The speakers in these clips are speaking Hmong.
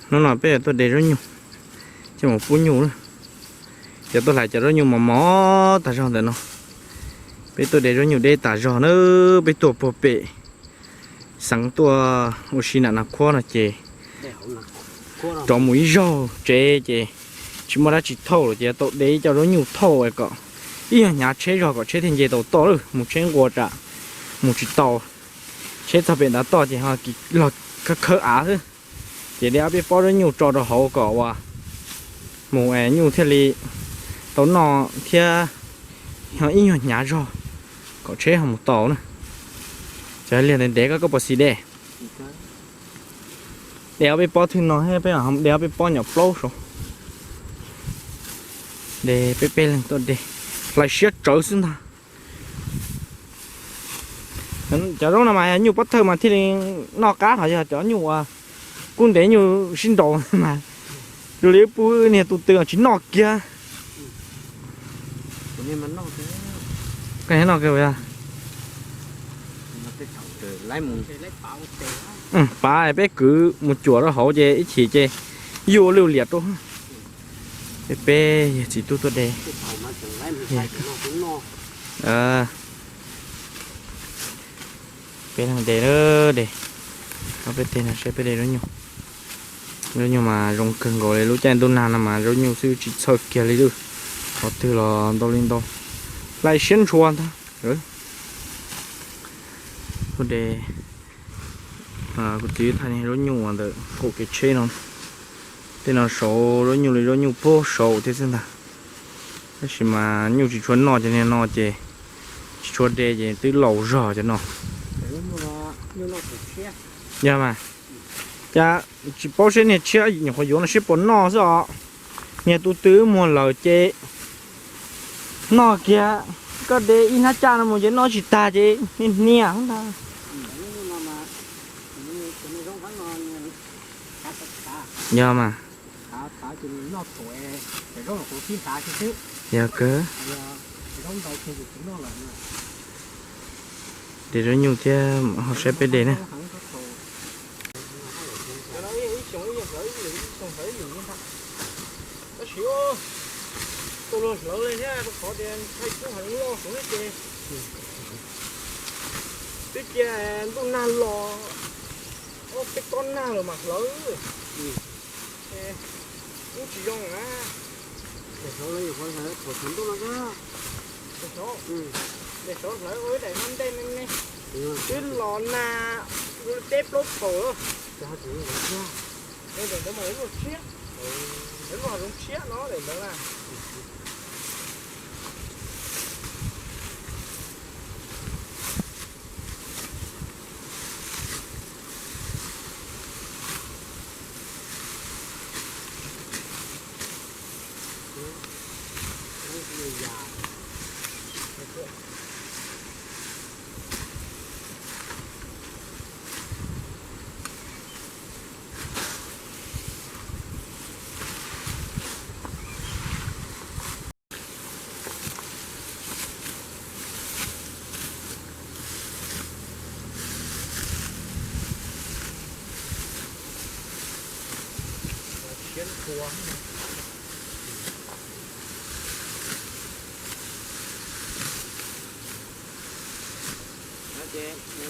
Hnub no peb yuav tuaj de zaub nyuj, coj mus pub nyuj na. Cov tuaj hlais cov zaub nyuj mos mos tag zog ntawm no. Peb tuaj de zaub nyuj deb tas zog na, peb tuaj puag pem xeev tuaj ua si nram Nas Khuab no ces rov mus ib zaug tsev ces tsis muaj dab tsi thauj lawm ces tau de ib co zaub nyuj thauj kom ib nyuag hnyav tsheb zog kom tsheb thiaj nce tau toj lawm, mus tsheb nqua tsam mus tsis tau. Tsheb txog pem ntav toj ces ho los khawb khawb av xwb. Ces de ob peb pob zaub nyuj tso rau hauv kom uas mus es nyuj thiaj li tau noj thiab, ho ib nyuag hnyav zog kom tsheb ho mus tau na. Cov liag ntev ntev koj, koj puas xis de? De ob peb pob thwj no thiab peb de ob peb pob nyuam plaub saud. De peb peb leeg tuaj de, hlais siab tsawv xwb ntag. Cov zaub no mas yog nyuj pob thawj mas thiaj li noj qab, ho yog cov nyuj uas kub ntev nyuj sib nraus mas zoo li wb pub niag tus twg tsis noj kiag. Koj noj kiag. Pav peb kwv mus cuam rau hauv ces ib chim ces yuj lwj liam rau. Peb peb yog txiv tub tuaj de. Peb leeg de, de, peb tej no saib peb de zaub nyuj. Zaub nyuj mas zoo kawg nkaus li, lub caij ntuj nag no mas zaub nyuj xwb tsis txhawj kiag li lawm. Qhov twg los ntau li ntau, hlais siab ntshua ntag. Tuaj de, kuv txiv thaij zaub nyuj ntawm qaum kev tsheb no. Tej no saud zaub nyuj li zaub nyuj puag saud thiab xwb ntag. Tab sis mas nyuj tsis tshua noj cov niag no ces tsis tshua de ces twb laus zog cov no. Yog mas, cas tsis paub seb niag tshiab nyuam qhuav yuav no seb puas noj xwb os. Niag tus twg muag lawm ces noj kiag, koj de ib hnab caj no mus ces noj tsis tag ces niag hnia ntag. Yog mas. Yog kawg. De zaub nyuj thiab ho saib peb de na. Tab sis ua, tus luag hlawv li thiab rau qhov tias thaij kub heev loj heev ces twb cia ntuj nag los ob peb kob nag lawm mas hlawv. Kub tsis zoo na. Daim saud hlawv ua ib daim no ntej me me, twb los nag teb plaub thaum lawm. Daim ntawd mas daim luaj tshiab, daim luaj hav zoov tshiab no daim ntawd na.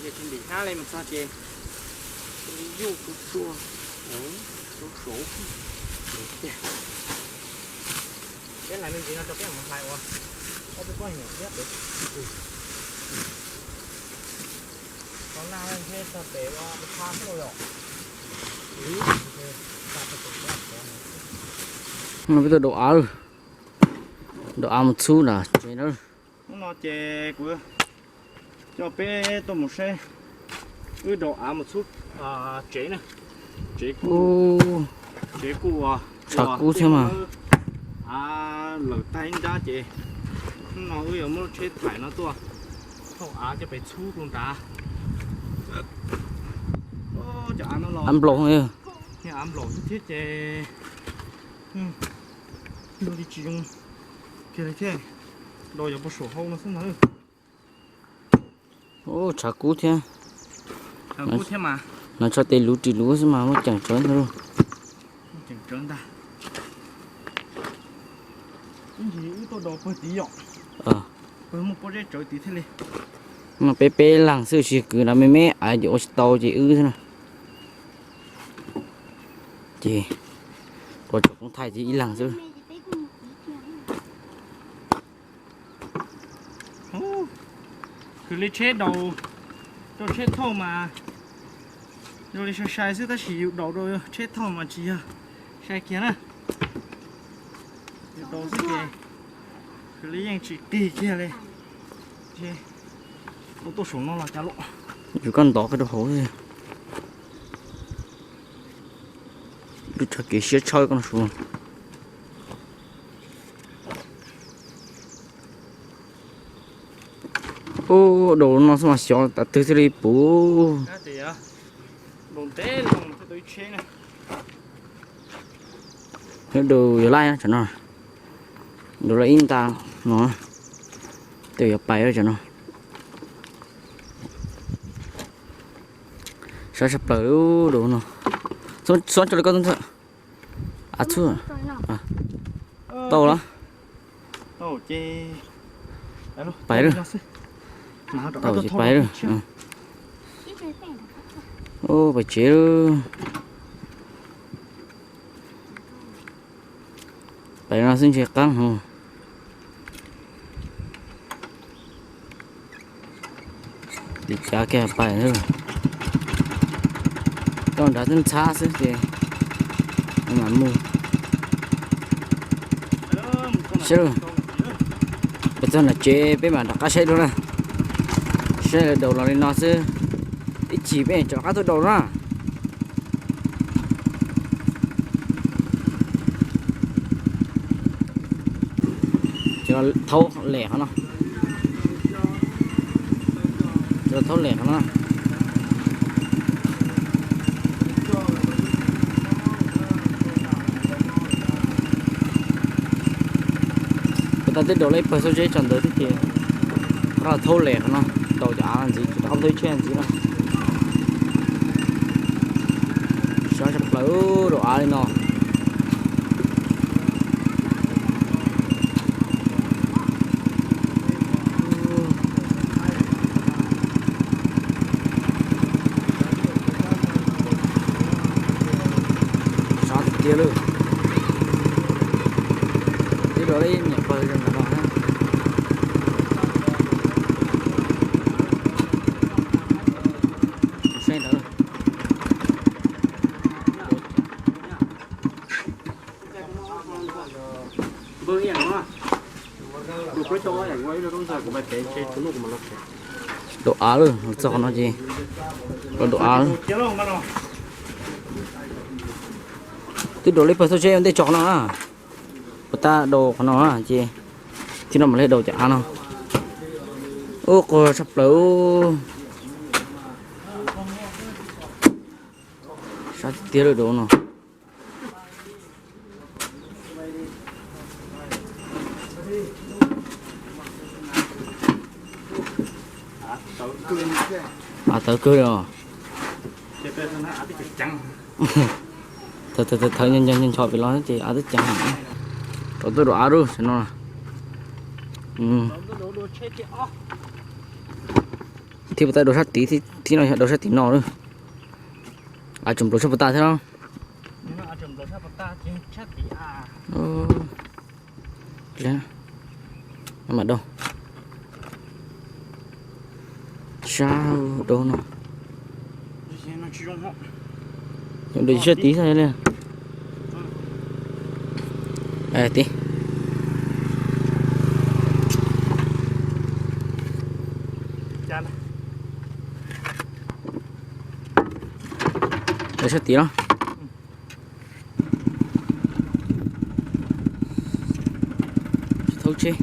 Ces tsis ntim hnab li mus txog ces yuj tsuag tsuag, rau saud. Peb hlais me ntsis no rau peb mus hlais ua ob peb pob nyuam thiab pem. Tau nag ntshe txog pem ua pha xwb yom. Peb tuaj dau av, dau av mus txhub nram tsev na. Hnub no ces kuv coj peb tuaj mus saib wb dau av mus txhub tsev na. Tsev kuj, tsev kuj ua tshav kub thiab mas. Av lawm tag ib nrab ces hnub no wb yuav muab lub tsheb thaim no tuaj thauj av coj pem txhub rau nrad. Av nplaum, av nplaum thiab ces li tsis zoo kiag li thiab. Dau yuav puag saum hau no xwb ntag. Tshav kub thiab. Nws tso tes luv ris luv xwb mas muaj ceem tsawv ntag lauj. Tsawv ntag. Ib ntsis wb tuaj daus pawg tid yom. Pawg muaj pob zeb tsawv tid thiaj li. No peb peb leeg xwb, tsis kwv no me me aiv ces ua tsis tau ces wb xwb na. Ces ua tsoom koob thaij ces ib leeg xwb. Khwv li tsheb daus rau tsheb thauj mas zoo li sai sai xwb, tab sis yus daus rau tsheb thauj mas tsis yog sai kiag na. Yus daus xwb ces khwv li yeej tsis qig kiag li. Ua tuaj saum no los cas los. Yus koj ntov qig rau hauv xwb. Lub tshaj kev siab tshawb koj no su. Ub, daus no xwb mas xyov tas twg thiaj li puv. Daus yog laij tsam no, daus laij ib nta no, tes yuav pais tsam no. Sab tshaj plaws daus no. Xob tso li koj txhua. Tau lawm. Pais lawm. Tau ces pais lawm. Ub, pais tsev lawm. Pais no xwb ntshe qab hov. Li cav kiag pais xwb. Tau nrad twb ntxhab xwb ces mam mus. Saib, peb txog nram tsev peb mam rov qab saib dua na. Saib lawv daus los li no xwb, ib chim peb rov qab tuaj daus na. Thaub lem qhov no. Thaub lem qhov no. Puas tas twb daus lawm ib pawg xub tsheb tso ntawd thiab ces rov thaub lem qhov no, daus cov av ntxiv, rov qab thawb tsheb ntxiv no. Sab tshaj plaws daus av li no. Sab tiag tiag lawm. Twb daus lawm ib nyuag pawg zoo ntawm no na. Saib ntawd. Daus av lawm, txog qhov no ces daus av. Twb daus lawm ib pawg xub tsheb ua ntej tso qhov no na. Puas tas daus qhov no ces thib no mam li daus cov av no. Ub, quag tshaj plaws. Sab tiag tiag lawm daus no. Av tawv kawg li os. Thawv thawv ncho ncho pem los ces av twb ceev. Rov tuaj daus av lawm no. Thiab puas tas daus sab tid, thib no yog daus sab tim no lawm. Av tseem nplaum tshaj puas tas thiab no. Mam daus. Sab daus no. Daus sab tid xwb li. Tid. Daus sab tid los. Tsis thaub tsheb.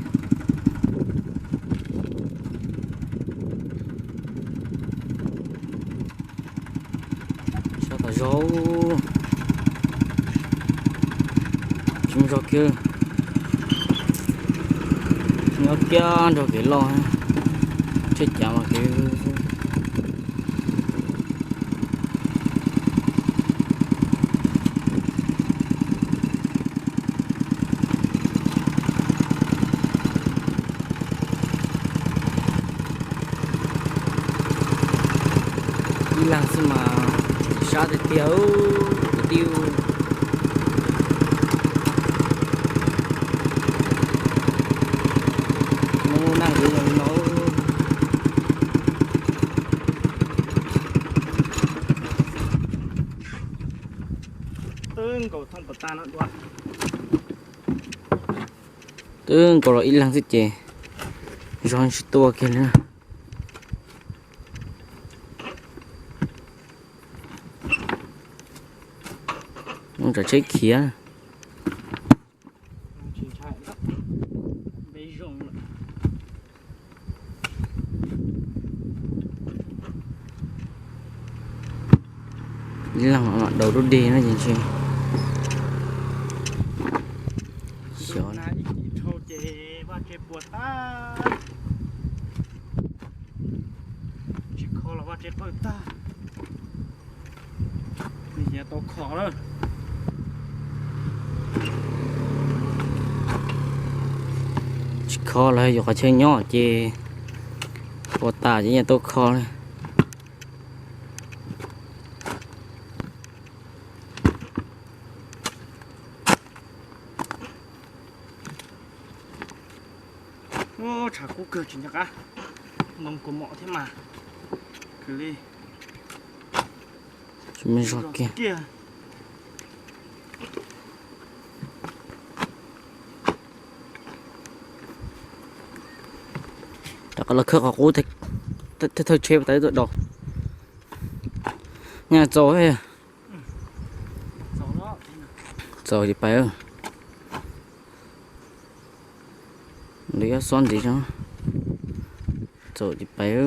Sab tas zog. Tsis muaj zog kiag. Nyob kiag nrog kev loj. Tsheb cav mas kev. Tiag tiag, kwv tij, mus nag kwv no. Twb nkaus los ib leeg xwb ces zog tsis tuaj kiag li. Mus tsav tsheb khiav. Ib leeg mam daus lub deg no ces ntshe xyov. Tsis kho los vaj tse qawj tag. Tsis kho los yuav qhov chaw nyob ces ua tas ces yeej tau kho li. Tshav kub kawg tsis nco qab, ntoo kua mom thiab mas. Kws li. Tsis me zog kiag. Rov qab los khawb qhov qub, thawj tsheb tas tuaj daus. Nyaj txaus, txaus ces pais. Lawv yuav xob ntxiv, txaus ces pais.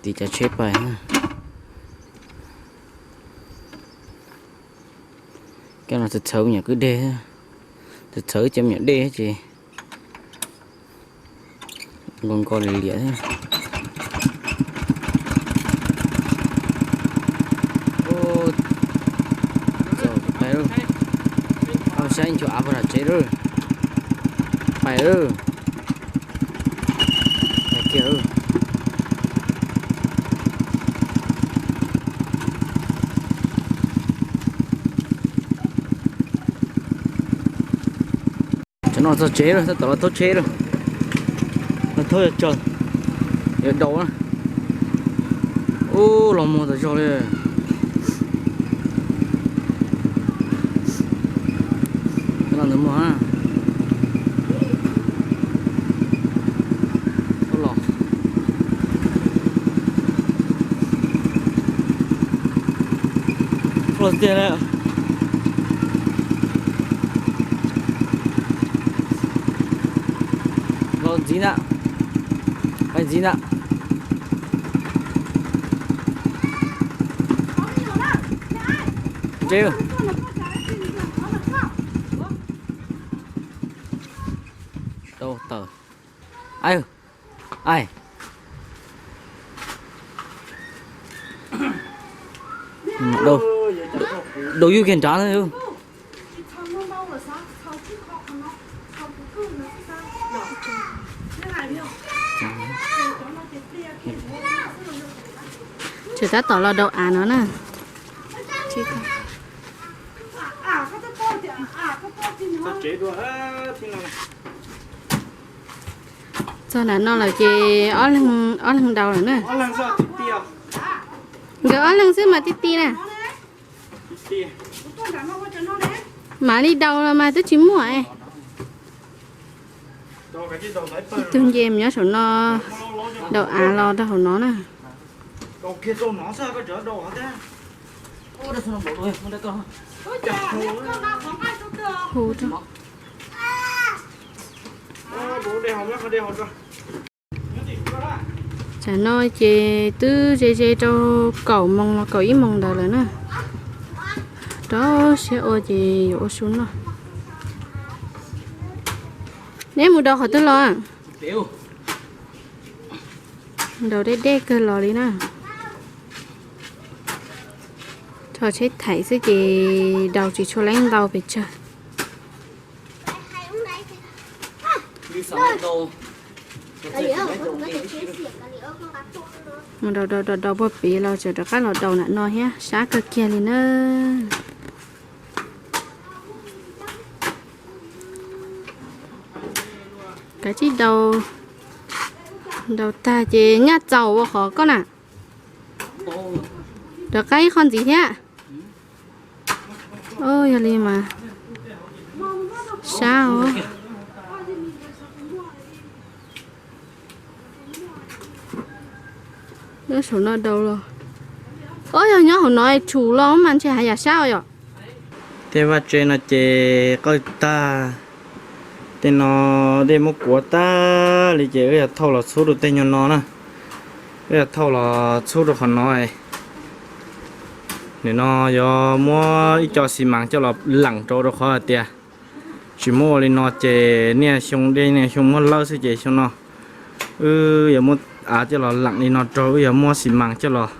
Tiv cov tsheb pais. Cov no txhawv txhawv me nyuam kwj deg, txhawv txhawv cov me nyuam dej ces nkaus nkaus liam liam thiab. Txaus ces pais lawm. Au, saib nchuav av puag tom tsev lawm. Pais lawm. Pais kiag lawm. Cov no txog tsev lawm, tab tom los thauj tsheb lawm. Los thauj yog tsawg, yuav daus na. Ub, los muag tas zog li. Cov no ntawd muag na. Los los tiag na. Los ntxiv na. Pais ntxiv na. Tau tawm. Ai, ai. Đầu, đầu vô kiểm tra thôi. Tseem tab tom los daus av no na. Txog nram no lawm ces ob leeg, ob leeg daus lawm na. Nkawd ob leeg xwb mas tib ti na. Mam li daus los mas twb tsis muaj. Ib tug nce mus nyob saum no, daus av los rau hauv no na. Hu rau. Tsam no ces twb ze ze rau kaum moos los kaum ib moos ntawd lawm na. Rau siab ua ces yuav ua su noj. Neb mus daus qhov twg los? Daus deb deb kawg los li na. Rho tsheb thaiv xwb ces daus tsis tshua leej ntau pes tsawg. Mus daus daus daus daus puag pem los tseem rov qab los daus nram no thiab, sab kawg kiag li na. Kav tsij daus, daus tag ces nyaj txaus ua qhov koj na. Rov qab ib qho ntxiv thiab. Yog li mas sab os. Nyob saum no daus los, o yog nyob hauv no tshum los mas ntshe haj yam sab os yom. Tej vaj tse no ces qawj tag. Tej no dej muab kuav tag li ces wb yog thauj los txhub rau tej nyuag no na. Wb yog thauj los txhub rau qhov no. Nim no yuav muab ib co xi mas coj los leem rau rau qhov hais tias tsis muab ua li no ces niaj xyoo dej niaj xyoo muab lawb xwb ces xyoo no wb yuav muab av coj los leem li no rau, wb yuav muab xi mas coj los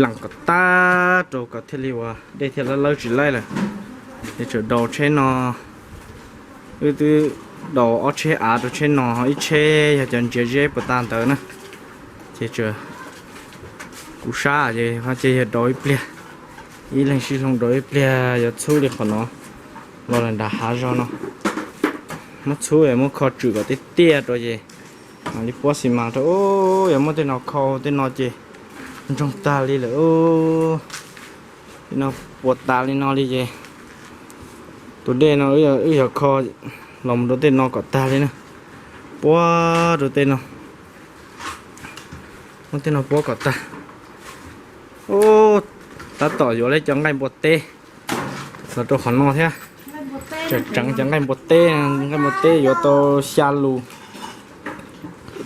leem kom tag rau kom thiaj li uas dej thiaj lawb lawb tsis laib lawm. Ces tseem daus tsheb no, wb twb daus ob tsheb av rau tsheb no, ib tsheb yog cov ntsiav zeb puas tas ntawd na. Ces tseem kuv sab ces ces yog daus ib pliag, ib leeg sib hloov daus ib pliag yuav txhub li qhov no los lawm nram hav zog no. Muab txhub es muab kho tswm kom tiaj tiaj rau ces mam li puab xi mas rau. Yuav muab tej no kho tej no ces ntsoog tag li lawm. Tej no puas tas li no li ces tus dej no wb yog kho los mus rau tej no kom tag li na. Puab rau tej no, muab tej no puab kom tag. Tab tom yuav lawm cov nqaij npua teb los rau qhov no thiab. Tseem tseev cov nqaij npua teb, nqaij npua teb yuav tau xya lus.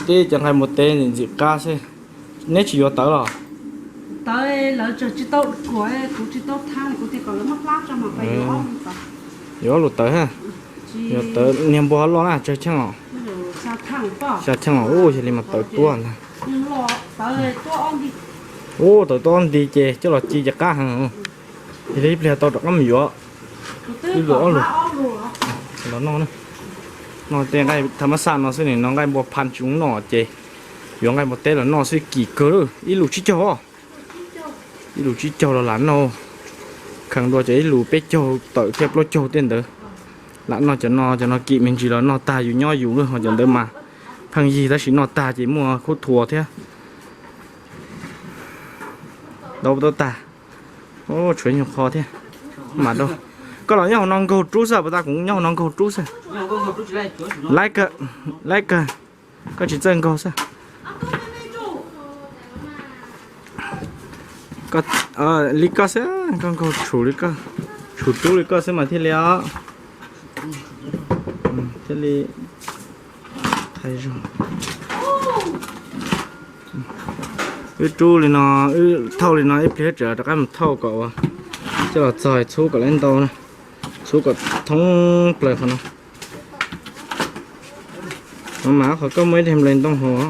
Tib cov nqaij npua teb ntxim qab xwb. Neb tsis yuav tawv los? Yuav ob lus tawv ha. Yuav tawv niag npua loj na tsawg cheej os? Xya cheej os, ub, yog li mas tawv tuaj ntag. Ub, tawv tuaj ob nti ces coj los ci ces qab heev. Yog li ib pliag tau rov qab mus yuav ib lus ob lus los noj. Noj tej nqaij tham mab xaj no xwb, nim no nqaij npua pha tsis zoo noj ces yuav nqaij npua teb los noj xwb, kim kawg. Ib lus tsib caug os. Ib lus tsib caug los lam noj. Kheev dua cov ib lus peb caug tawm thiab plaub caug tej ntawd. Lam noj cov no, cov no kim me ntsis los noj tag yus nyob yus lawm, ho cov ntawd mas pheej yig tab sis noj tag ces muaj khub thuas thiab. Dau tau tag. Tshuav nyuag qho thiab. Mam dau. Koj los nyob hauv no nkaug rub xwb, puas tas kuv nyob hauv no nkaug rub xwb. Laib kawg, laib kawg. Koj tsis txawj nkaug xwb. Li koj xwb, koj nkaug tshum li koj, tshum rub li koj xwb mas thiaj li os. Thiaj li thaiv zog. Wb rub li no, wb thauj li no ib pliag tseem rov qab mus thauj kom ua, coj los txog txhub kom lawv ntau na, txhub kom thoob plaws qhov no. No mas qhov koj muaj ib daim nplej ntoo hauv.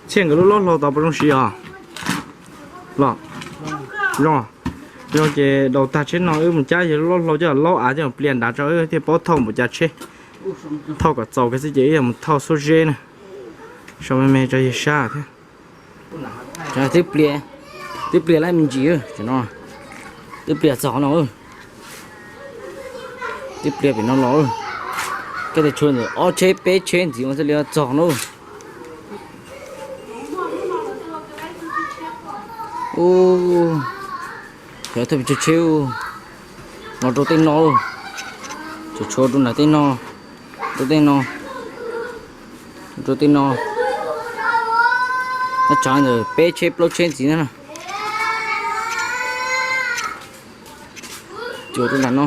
Txhiaj nkawd lub loj hlau tau puas zoo siv os? Los, zoo, zoo ces daus tag tsheb no wb mus cab yawg lub loj hlau coj laub av coj plias nrad tso wb thiaj paub thauj npaum cas tsheb. Thauj kom txaus kiag xwb ces wb yuav mus thauj xuab zeb na. Sau me me tso yawg sab thiab. Twb plias, twb plias lawm me ntsis, twb plias txog no, twb plias pem no los. Koj tias tshuav ntawm ob tsheb peb tsheb ntxiv ua thiaj li txog no. Ub, cov thawj pes tsawg tsheb no rau tej no, tshuav tshuav rau nram tej no, rau tej no, rau tej no. Nyob tsam ntawm peb tsheb plaub tsheb ntxiv na. Cuag rau nram no.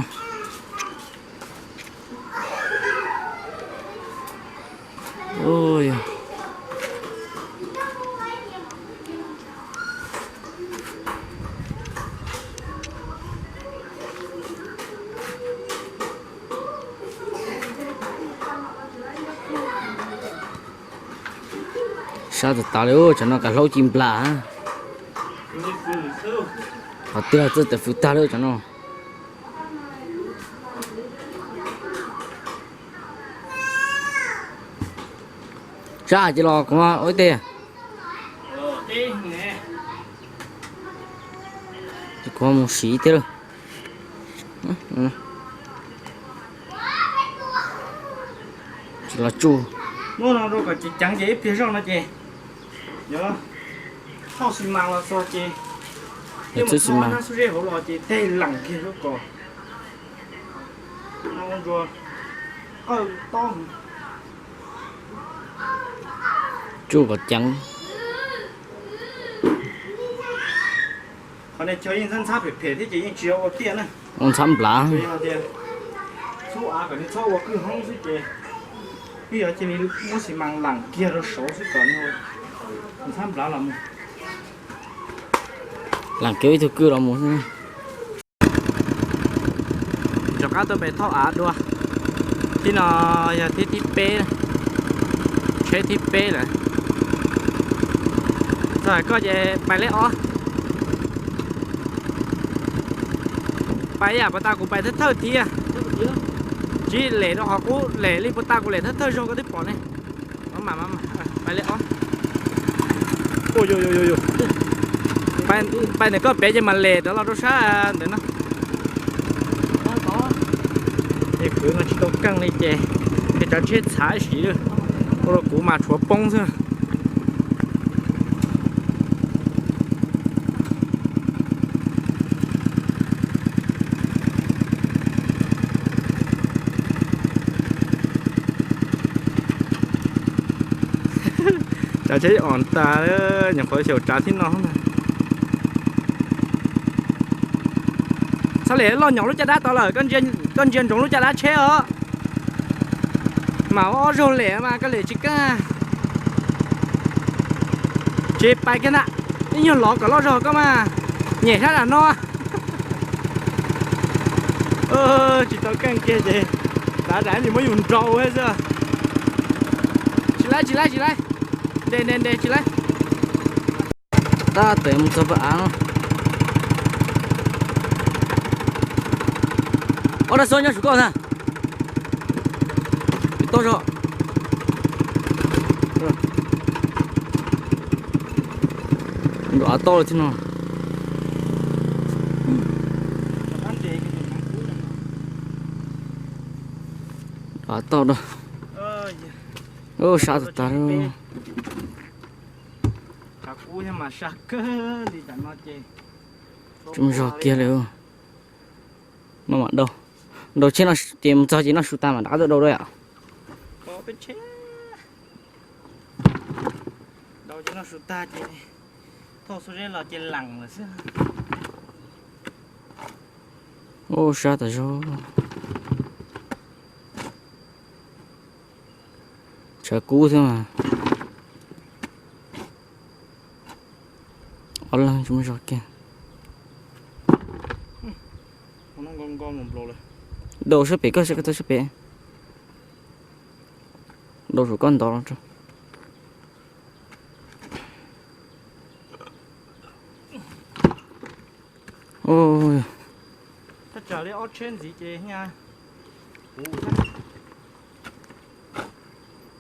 Sab tas tas li, tsam no kav hlaub ci nplas. Qhov twg txawj tawm fws tag li tsam no. Sab ces los kuv ua ib teg. Ces kuv mus siv thiab lawm. Tsis los tsuj. Muab no rau kom ceev ceev ces ib pliag zoj no ces yuav thauj xi mas los txog ces thiaj mus thauj xub zeb hauv los ces teg lees kiag lub kom no ua ntsuas qawj tob. Tsuj kom ceev. Qhov no cog yeej ntxhab ntxhab phem phem thiab ces yeej tsis yog ua tiaj na. Ua ntxhab nplav. Tias txhub av kom nws txhob ua kwj hoob xwb ces twb yog cia li muab xi mas lees kiag rau saud xwb kom nws ntxhab nplav los mus. Lees kiag ib tug kwj los mus xwb. Rov qab tuaj pem thauj av dua. Thib no yog thib thib peb, tsheb thib peb lawm. Txog koj ces pais leb ob. Pais yam puas tas kuv pais thawj thawj thiab. Tsis lem rau qhov qub lem li puas tas kuv lem thawj thawj zaug koj twb pom ne. Pais li ob. Pais ntawm koj pem ces mam lem rov los rau sab ntawm no. Ces kwv no tsis tau keej li ces tej tsav tsheb txhav ib sim, ua rau kuv mas tshuav poob xwb. Tsav tsheb os tas, nyuam qhuav xyaum tsav thib no. Txhob lem loj nyob lub caj dab tod lawm, koj ntsia ntsoov lub caj dab tsheb os. Mas ua ob zaug lem mas koj lem tsis keej. Tsis pais kiag ntag, ib nyuag lov kom loj zog koj mas nyem sab nram no. Tsis tau keej kiag ces tav zam tsis muab yus nrau xwb. Tsis laib, tsis laib, tsis laib. Ntes, ntes, ntes, tsis laib. Tab tom mus txog pab av no. Ob rab xov nyob saum koj ntag. Toj zog. Nrov av toj thiab no. Nrov av toj da. Sab tas tas. Tsis muaj zog kiag li. No mam dau. Dau tsheb no ces mus txog ces noj su tas mam rov qab tuaj dau dua yom. Dau ces noj su tag ces thauj xub zeb los ces lees lawm xwb. Ub, sab tas zog. Tshav kub thiab mas. Ob leeg tsis muaj zog kiag. Dau sab pem koj, sab koj tau sab pem. Dau saum koj ntov los rau.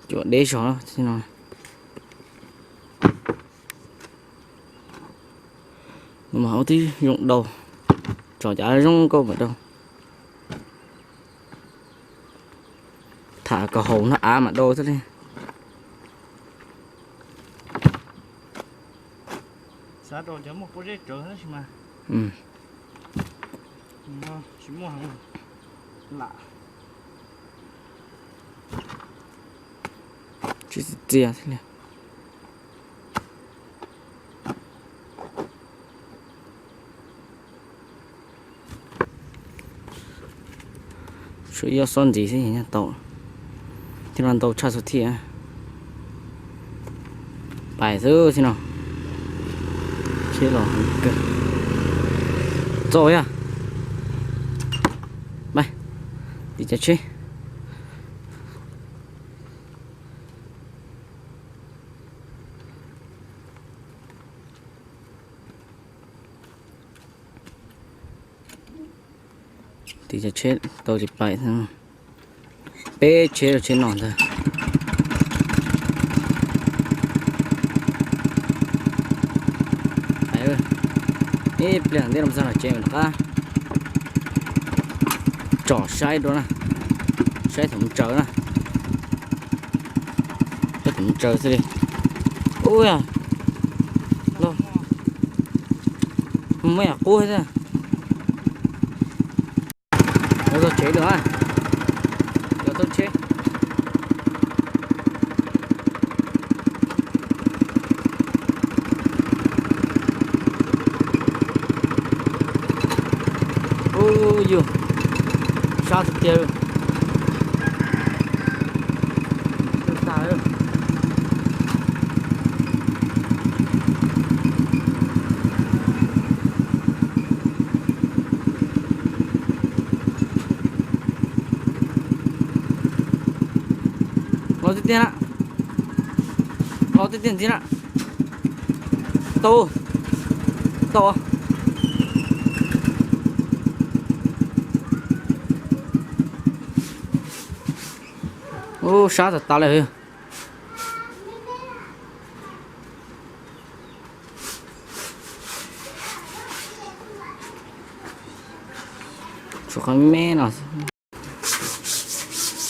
Cuam deb zog no. Mas ua tib zoo dau, tso cov zoo nkauj mam dau. Tham kom haum no av mam dau xwb li. Xav rau cov muaj pob zeb rawv tab sis mas tsis muaj heev lam. Tsis txias thiab li. Tsuas yog xob ntxiv xwb nyob tau, thiab no ntau tshaj xub thiaj. Pais xwb thiab no. Tsheb los kawg. Txo yog. Pais, tim cov tsheb. Tim cov tsheb tau tsis pais. Peb tsheb rau tsheb no ntag. Ib pliag ntej no txog no ces mam rov qab tsom saib dua na, saib thaum mus tsaws na, saib thaum mus tsaws xwb li. Ub yog, muaj yam qub thiab. Los txog tsev lawm a, los txog tsev. Ub yus, sab tiag tiag. Los tiag tiag na, los tiag tiag ntxiv na. Tau, tau. Ub, sab tas tas li. Tshuav qhov me no.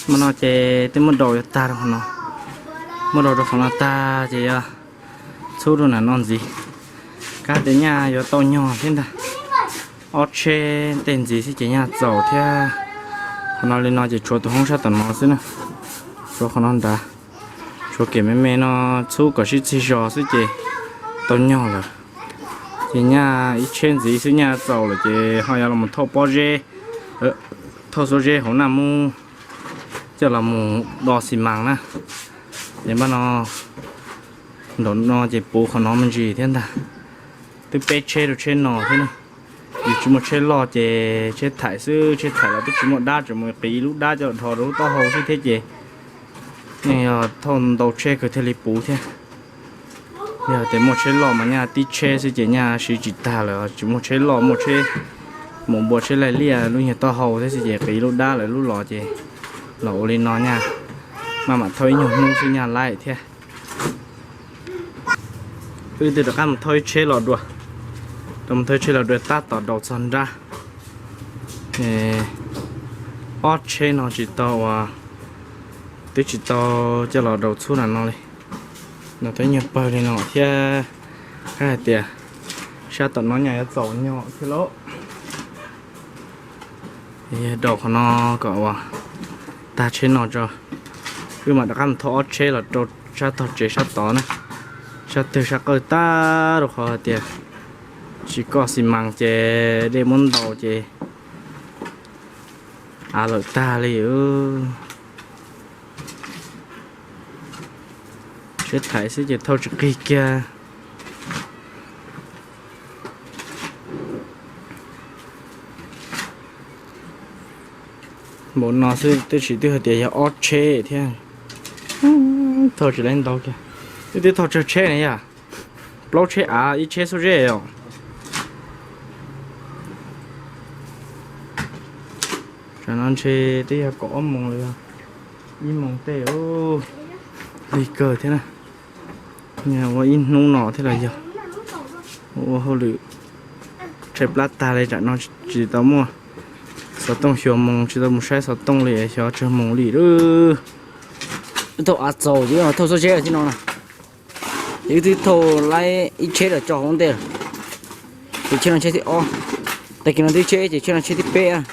Hmo no ces twb muab daus yuav tag rau qhov no, muab daus rau qhov no tag ces yuav txhub rau nram no ntxiv. Kab tias nyaj yuav tau nyog thiab ntag. Ob tsheb tej ntxiv xwb ces nyaj txaus thiab. Qhov no li no ces tshuav tus hoob sab tom no xwb na, tshuav qhov no nrad. Tshuav kev me me no txhub kom sib txig zos xwb ces tau nyog lawm. Ces nyaj ib tsheb ntxiv xwb nyaj txaus lawm ces ho yuav los thauj pob zeb, thauj xuab zeb hauv naj mub coj los mus do xi mas na. Ces npaj no, nraum no ces puv qhov no me ntsis thiab ntag. Twb peb tsheb rau tsheb no thiab na. Yus tsis muaj tsheb loj ces tsheb thaim xwb, tsheb thaim los twb tsis muaj dab, tseem mus qiv ib lub dab coj los dhos rau lub taub hau xwb thiab ces yeej yog thauj ntau tsheb kawg thiaj li puv thiab. Yog tias muaj tsheb loj mas nyaj tib tsheb xwb ces nyaj siv tsis tag lawm, tsis muaj tsheb loj, muaj tsheb mus npua tsheb laij liaj lub nyuag taub hau thiab xwb ces qiv lub dab lawm, lub los ces los ua li no nyaj maj mam thauj ib nyuag hnub xwb nyaj laij thiab. Wb twb rov qab mus thauj ib tsheb los dua, rov mus thauj ib tsheb los dua tab tom daus txog nrab. Ob tsheb no tsis tau ua, twb tsis tau coj los daus txhub nram no li. No twb nyuag pawg li no thiab, hais tias sab tom no nyaj yuav txaus nyog thiab lauj. Daus qhov no kom ua tag tsheb no tso, wb mam rov qab mus thauj ob tsheb los rau sab tog tsev sab tod na. Sab twg sab qawj tag rau qhov hais tias tsis koj xi mas ces dej muab ntaus ces av lawm tag li. Tsheb thaim xwb ces thauj tsis qig kiag. Npaum no xwb twb tsis twb hais tias yog ob tsheb thiab. Thauj tsis laib ntau kiag. Twb twb thauj tsawg tsheb ne yom? Plaub tsheb av ib tsheb xuab zeb os. Tsam no ntshe twb yog kaum ob moos lawm, ib moos tej lig kawg thiab na. Ua ib hnub no thiab los yog ua hauj lwm tshaib plab tag li, tsam no tsis tau muaj xov tooj xyuas moos, tsis tau mus saib xov tooj li, xyov tsawg moos li lawm. Thauj av txaus ces thauj xuab zeb thiab no na. Ces wb twb thauj laib ib tsheb los tso hauv ntej, ces tsheb no tsheb thib ob. Tag kis no twb tsheb ces tsheb no tsheb thib peb.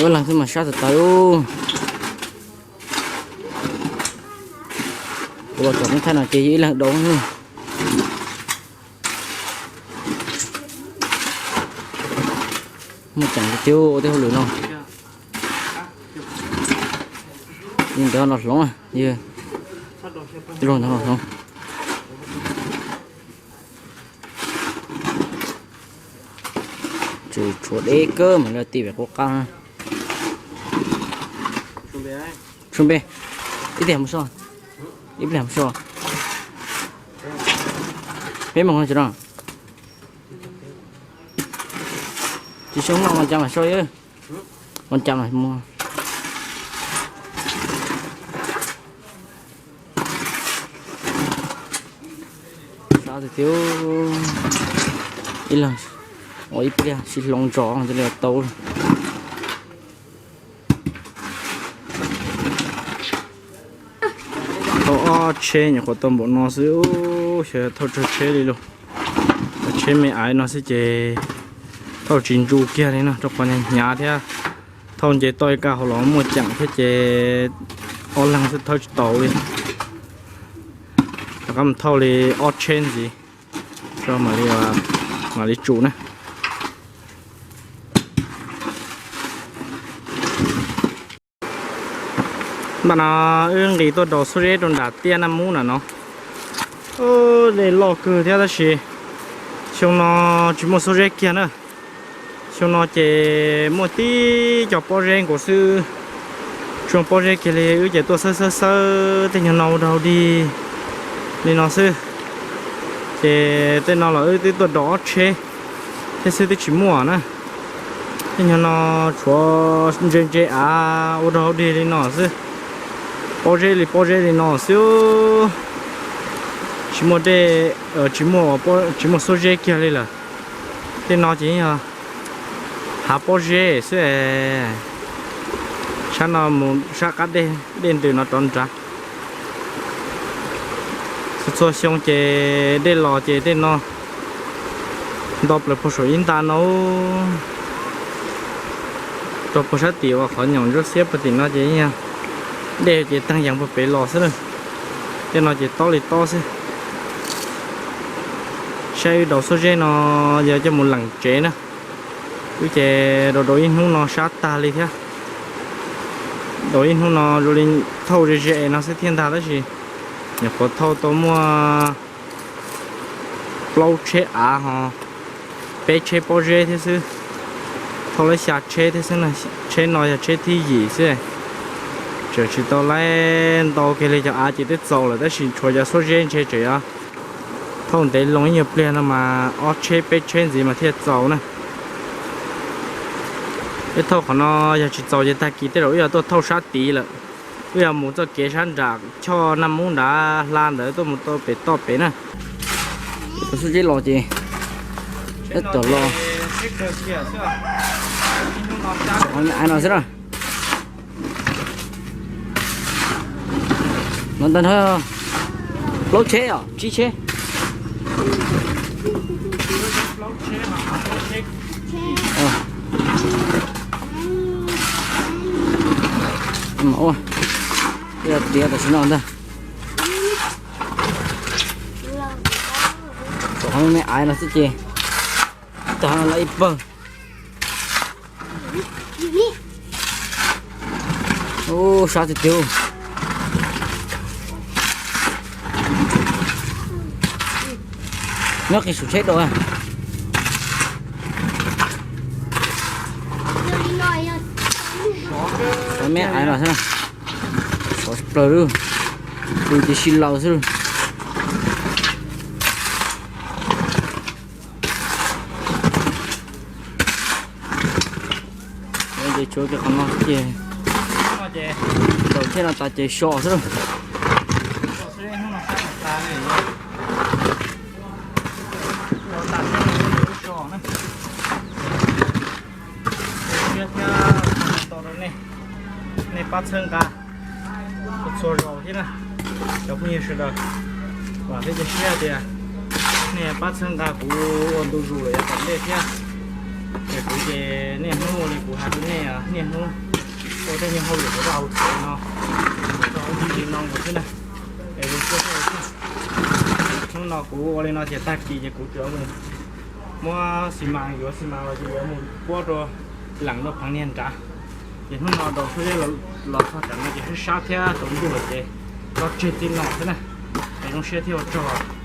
Ua leeg xwb mas sab tas tas. Kuv los tsom koob thaij no ces yog ib leeg daus. Muaj ceem tiag ua tej hauj lwm no. Yeej ntawd los hloov, yog ntawd los hloov. Tshuav deb kawg mas lawv ti pem qub qab. Sub npe, ib pliag mus so, ib pliag mus so. Peb moos no tsis no. Tsis so no, ua cas mas so, ua cas mas mus. Tiag, ib leeg ua ib pliag sib hloov zos li tau. Thauj ob tsheb nyuam qhuav tau npaum no xwb, xyov thauj tsawg tsheb li lauj. Cov tsheb me aiv no xwb ces thauj tsis ntsu kiag li no, rau qhov hnyav thiab. Thauj nce toj ib kaj hauv los muaj ceem thiab ces ob leeg xwb thauj tsis tau li. Rov qab mus thauj li ob tsheb ntxiv, mam li tsum na. Npaj no wb nqis tuaj daus xuab zeb rau nram tiaj Naj Mub na no. Dej loj kawg thiab tab sis xyoo no tsis muaj xuab zeb kiag na. Xyoo no ces muaj tib co pob zeb nkaus xwb, tsis muaj pob zeb kiag li. Wb ces tuaj xawb xawb xawb tej nyuag no ua dog dig li no xwb. Ces tej no los wb twb tuaj daus ob tsheb thiab xwb twb tsis muaj na. Tej nyuag no tshuav ntse ntse av ua dog dig li no xwb, pob zeb li pob zeb li no xwb. Tsis muaj dej, tsis muaj, tsis muaj xuab zeb kiag li lawm. Tej no ces yog hav pob zeb xwb. Sab no mus sab qab dej, dej ntws no rov nrad. Txhua txhua xyoo ces dej los ces tej no nto plaws puag saum ib nta no, rau puag sab tim uas qhov nyoos ntsuab xiab puag tim no ces yog dej ces teeg yees puag pem los xwb na. Tej no ces tob li tob xwb. Saib wb daus xuab zeb no yog coj mus leem tsev na. Wb ces daus daus ib hnub no sab tag li thiab. Daus ib hnub no zoo li thauj ze ze no xwb thiaj ntag tab sis nyuam qhuav thauj tau muaj plaub tsheb av ho peb tsheb pob zeb thiab xwb. Thauj lawm xya tsheb thiab xwb, tsheb no yog tsheb thib yim xwb. Tseem tsis tau laib ntau kiag li, cov av ces twb txaus lawm tab sis tshuav cov xuab zeb ntshe tseem yuav thauj ntev loo ib nyuag pliag no mas ob tsheb peb tsheb ntxiv mas thiaj txaus na. Wb thauj qhov no yog tsis txaus ces tag kis tej zaum wb yuav tuaj thauj sab tid lawm. Wb yuav mus txoj kev sab nram choj Naj Mub nrad hla ntawd tuaj mus tau pem toj pem na. Cov xuab zeb los ces ib tom los, av no xwb na. No ntag no, plaub tsheb os, tsib tsheb. Ua tiav tam sim no ntag. Tau qhov me me aiv no xwb ces tag no lawm ib pawg. Ub, sab tiag tiag. Nyob qis saum tsheb dua. Sov me aiv no xwb, sov plaws lub, lub ces sib laws xwb. Ces tshuav kiag qhov no ces, ces tau thiaj no tas ces so xwb. Nej pab txhawb nqa txhua zaus thiab na, cov phooj ywg sawv daws. Vam thiab cia siab tias nej pab txhawb nqa kuv ua ntu zus lawm yav tom ntej thiab. Ces kuv ces niaj hnub ua li kuv hais rau nej, niaj hnub ua tej nyuag hauj lwm hauv vaj hauv tsev no, ua li no nkaus thiab na. Es zoo siab thiab. Hnub no kuv ua li no ces tag kis ces kuv tsuas mus muab xi mas, yuav xi mas los ces yuav mus puab rau leem rau pheev niag nrad. Ces hnub no daus xuab zeb los txog tam no ces sab sab thiab tsaus ntuj lawm ces los tseg txij no xwb na. Es zoo siab thiab ua tsaug.